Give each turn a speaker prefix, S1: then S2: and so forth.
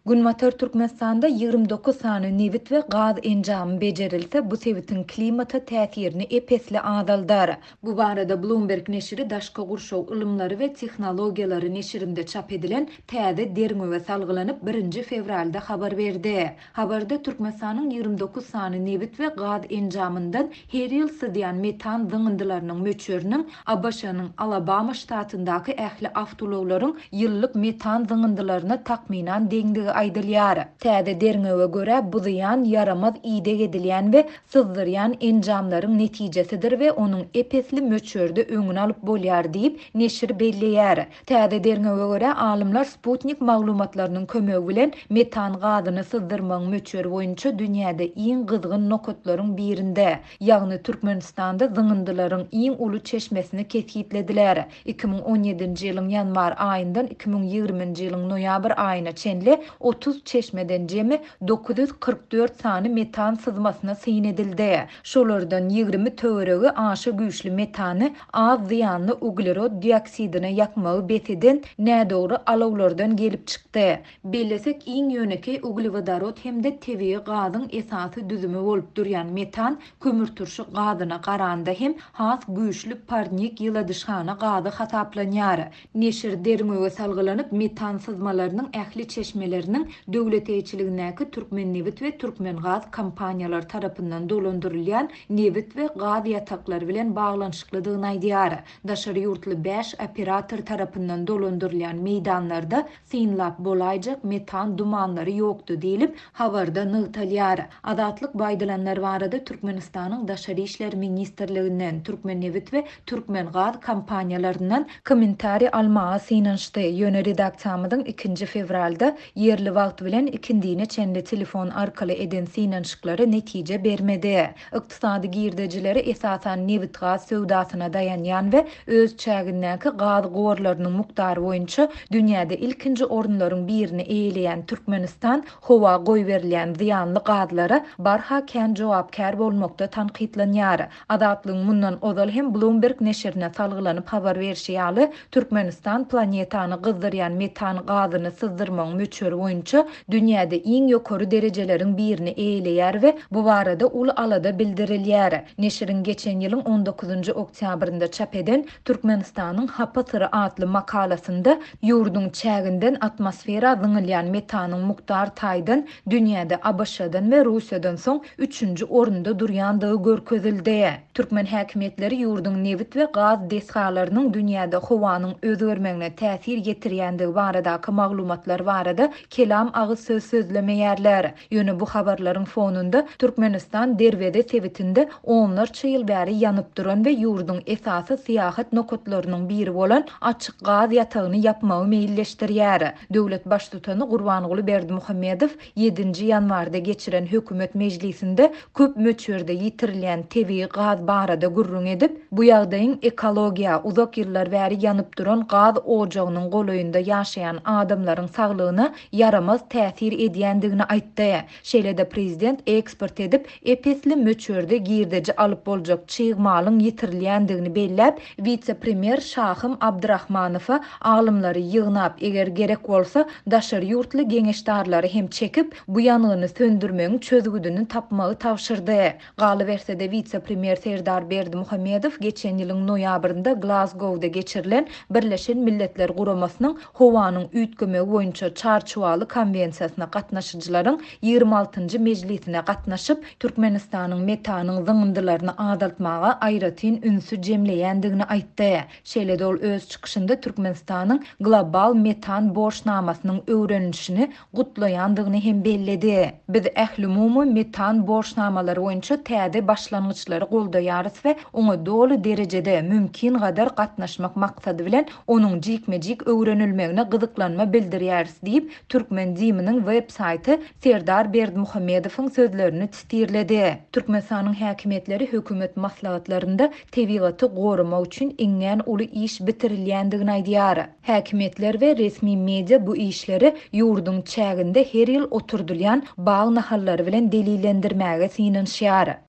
S1: Günbatar Türkmenistanda 29 sany nebit we gaz enjamy bejerilse, bu sebitiň klimata täsirini ep-esli azaldar. Bu barada Bloomberg neşiri Daşky gurşaw ylymlary we tehnologiýalary neşirinde çap edilen täze derňewe salgylanyp, birinji fewralda habar berdi. Habarda Türkmenistanyň 29 sany nebit we gaz enjamyndan her ýyl syzýan metan zyňyndylarynyň möçberiniň ABŞ-nyň Alabama ştatyndaky ähli awtoulaglaryň ýyllyk metan zyňyndylaryna takmynan deňdigi aýdylýar. Täze derňewe görä, bu zyýan ýaramaz ideg edilýän we syzdyrýan enjamlaryň netijesidir we onuň ep-esli möçberde öňüni alyp bolýar diýip, neşir belleýär. Täze derňewe görä, alymlar sputnik maglumatlarynyň kömegi bilen metan gazyny syzdyrmagyň möçberi boýunça dünýäde iň gyzgyn nokatlaryň birinde, ýagny Türkmenistanda zyňyndylaryň iň uly çeşmesini kesgitlediler. 2017-nji ýylyň ýanwar aýyndan 2020-nji ýylyň noýabr aýyna çenli 30 çeşmeden jemi 944 sany metan syzmasyna syn edildi. Şolardan 20 töweregi aşa güýçli metany az zyýanly uglerod dioksidine ýakmagy bes eden nädogry alawlardan gelip çykdy. Bellesek, iň ýönekeý uglewodorod hem-de tebigy gazyň esasy düzümi bolup durýan metan kömürturşy gazyna garanda hem has güýçli parnik ýyladyşhana gazy hasaplanýar. Neşir derňewe salgylanyp, metan syzmalarynyň ähli çeşmeleriniň döwlet eýeçiligindäki Türkmennebit we Türkmengaz kompaniýalary tarapyndan dolandyrylýan nebit we gaz ýataklary bilen baglanyşyklydygyny aýdýar. Daşary ýurtly bäş operator tarapyndan dolandyrylýan meýdanlarda synlap bolaýjak metan dumanlary ýokdy diýlip, habarda nygtalýar. Azatlyk bu aýdylanlar barada Türkmenistanyň Daşary işler ministrliginden, Türkmennebit we Türkmengaz kompaniýalaryndan kommentariý almaga synanyşdy, ýöne redaksiýamyzyň ikinji fewralda ýerli wagt bilen ikindine çenli telefon arkaly eden synanyşyklary netije bermedi. Ykdysady girdejileri esasan nebitgaz söwdasyna daýanýan we öz çägindäki gaz gorlarynyň mukdary boýunça dünýäde ilkinji orunlaryň birini eýeleýän Türkmenistan howa goýberilýän zyýanly gazlara barha kän jogapkär bolmakda tankytlanýar. Azatlygyň mundan ozal hem Bloomberg neşirine salgylanyp habar berşi ýaly, Türkmenistan planetany gyzdyrýan metan gazyny syzdyrmagyň möçberi boýunça dünýäde iň ýokary derejeleriň birini eýeleýär we bu barada uly alada bildirilýär. Neşiriň geçen ýylyň on dokuzynjy oktýabrynda çap eden Türkmenistanyň hapa syry atly makalasynda ýurduň çäginden atmosfera zyňylýan metanyň mukdar taýdan dünýäde ABŞ-dan we Russiýadan soň üçünji orunda durýandygy görkezildi. Türkmen häkimiýetleri ýurduň nebit we gaz desgalarynyň dünýäde howanyň özgermegine täsir ýetirýändigi baradaky maglumatlar barada kelam agyz söz sözlemeýärler. Ýöne bu habarlaryň fonunda Türkmenistan Derweze sebitinde onlarça ýyl bäri ýanyp duran we ýurduň esasy syýahat nokatlarynyň biri bolan açyk gaz ýatagyny ýapmagy meýilleşdirýär. Döwlet Baştutany Gurbanguly Berdimuhamedow ýedinji ýanwarda geçiren hökümet mejlisinde köp möçberde ýitirilýän tebigy gaz barada gürrüň edip, bu ýagdaýyň ekologiýa, uzak ýyllar bäri ýanyp duran gaz ojagynyň golaýynda ýaşaýan adamlaryň saglygyna ýaramaz täsir edýändigini aýtdy. Şeýle-de prezident eksport edip, ep-esli möçberde girdeji alyp boljak çig malyň ýitirilýändigini belläp, wise-premýer Şahym Abdyrahmanowa alymlary ýygnap, eger gerek bolsa, daşary ýurtly geňeşdarlary hem çekip, bu ýangyny söndürmegiň çözgüdini tapmagy tabşyrdy. Galyberse-de, wise-premýer Serdar Berdimuhamedow geçen ýylyň noýabrynda Glazgowda geçirilen Birleşen Milletler Guramasynyň Howanyň üýtgemegi boýunça Çarçuwaly konwensiýasyna gatnaşyjylaryň ýigrimi altynjy mejlisine gatnaşyp, Türkmenistanyň metanyň zyňyndylaryny azaltmaga aýratyn ünsi jemleýändigini aýtdy. Şeýle-de ol öz çykyşynda Türkmenistanyň global metan borçnamasynyň öwrenilişini gutlaýandygyny hem belledi. Biz ählumumy metan borçnamalary boýunça täze başlangyçlary goldaýarys we oňa doly derejede, mümkingadar gatnaşmak maksady bilen onuň jikme-jik öwrenilmegine gyzyklanma bildirýäris diýip, türkmen DIM-niň web saýty Serdar Berdimuhamedowyň sözlerini sitirledi. Türkmenistanyň häkimiýetleri hökümet maslahatlarynda tebigaty goramak üçin iňňän uly iş bitirilýändigini aýdýar. Häkimiýetler we resmi media bu işleri ýurduň çäginde her ýyl oturdylýan bag nahallary bilen delillendirmäge synanyşýar.